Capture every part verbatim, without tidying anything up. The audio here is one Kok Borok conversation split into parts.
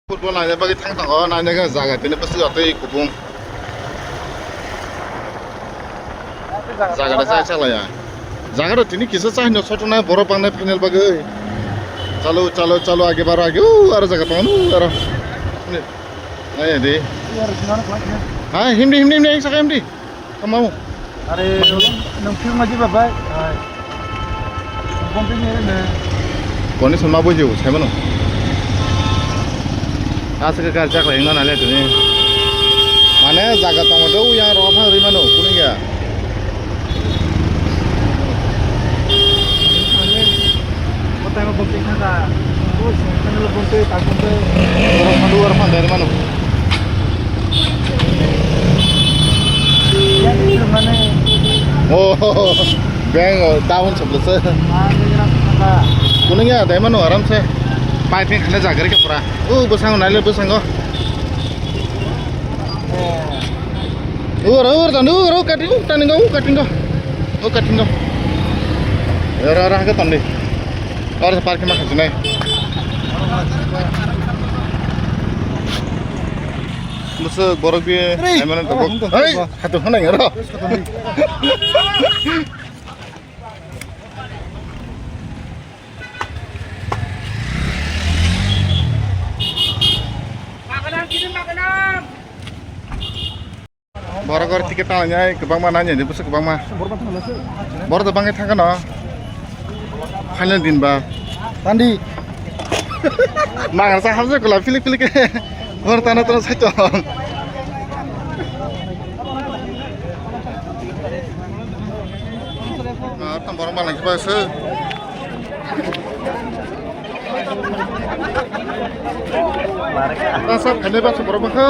Football naina bagwi thang tongo, naina gana jaga tini bwswk atwi kubung. Jaga da chai chalaya. Jaga da tini kisa chai no soto nai borok bangnai final bagwi. Chalo, chalo, chalo, age baro age. U, aro jaga tongo, u, aro. Nai di. Ha, himdi, himdi, himdi, saka himdi. Kamau. Are, nung phir ma jiba bai. Hai. Bom pini ne. Koni sama bojo, sai mano. Aswk khe kar chakla hino nale tuni. Mane jaga tongo do yang ro phang ri mano, kuni ya. Borok phandu aro phan dai mano. Oh, beng, oh, down sabla se. Kuning ya, dai mano aram se. Pai phi khana jagar ke pura. Oh, bwsang nai le bwsango. Ur, ur, dan, ur, ur, cutting, ur, cutting, ur, cutting, ur, cutting, ur. Ur, ur, ur, ke tandi. Ur, park ma khajinai. Bwswk borok bi, ai mano tabuk. Hei, hatu hanai ro. Borok oro ticket tanglainai kwbangma nai nini bwswk kwbangma. Borok da bangwi thangkha no. Final din ba. Tandi. Mangrasa habjak kwla philik philik. Borok tana tana saitong. Ah, tam borok malai khe ba se. Asa phane ba borok ba kha.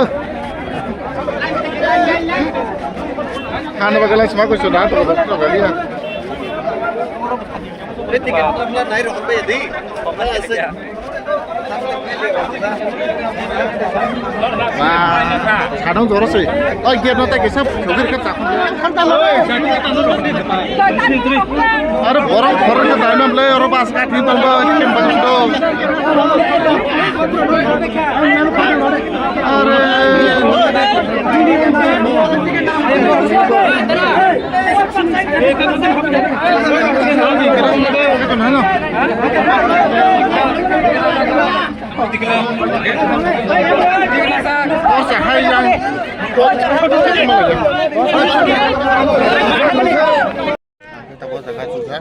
Hano ba galang sma ko chuna to ba to ba ya. Sadong jora se. Oi, gate no ta kisa phugir ka chakhu. Aro borok khorok ka daimam le aro bas ka thin tong ba kim ba do. Are. Tabuk jaga chuja.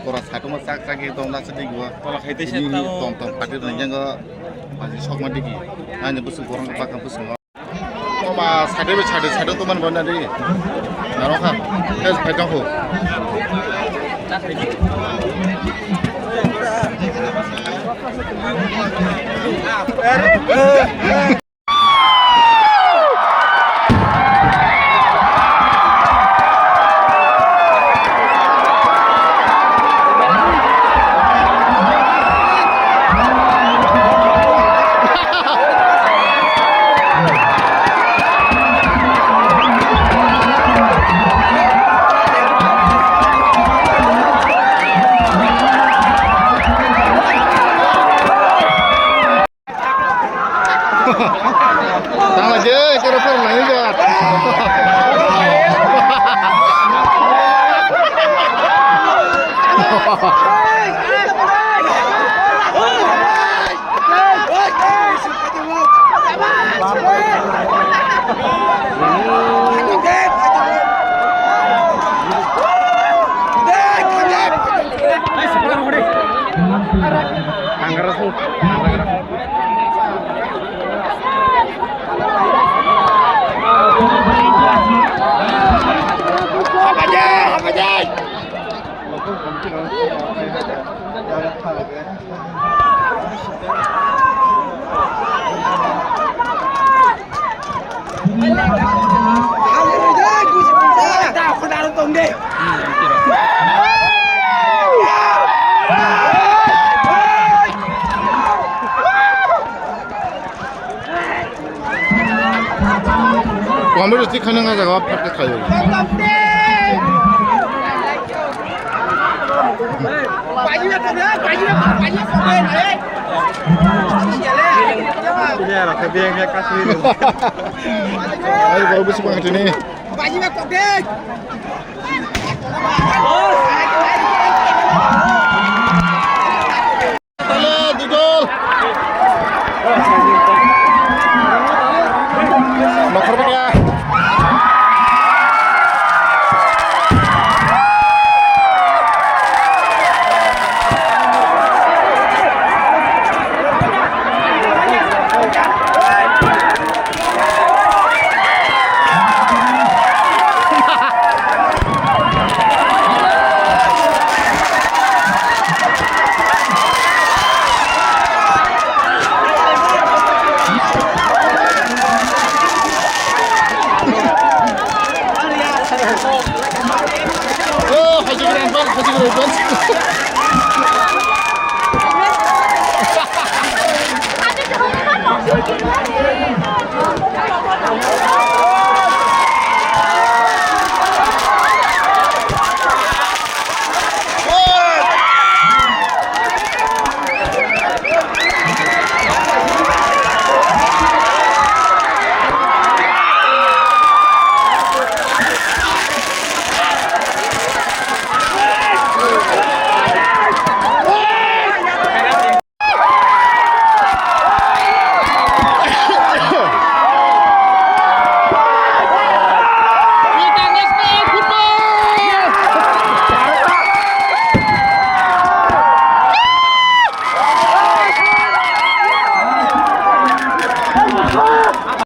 Pura satuma chak chak ekdom nasi di gua. Tola khai tei se tamo. Tom tom pati rang jang go. Baji sok ma digi. Ani busuk borong bakang busuk. Toma sade be sade sade to man bana di. Naro kha. Tes khai jang ho. Tangla je, kero phone nangni jat. Comedy ti khana nga jaga phat khayo. Ayo, baru besok banget ini. Tale, dudol. Nokor baka. Oh, haji keren, bang, haji keren, bang.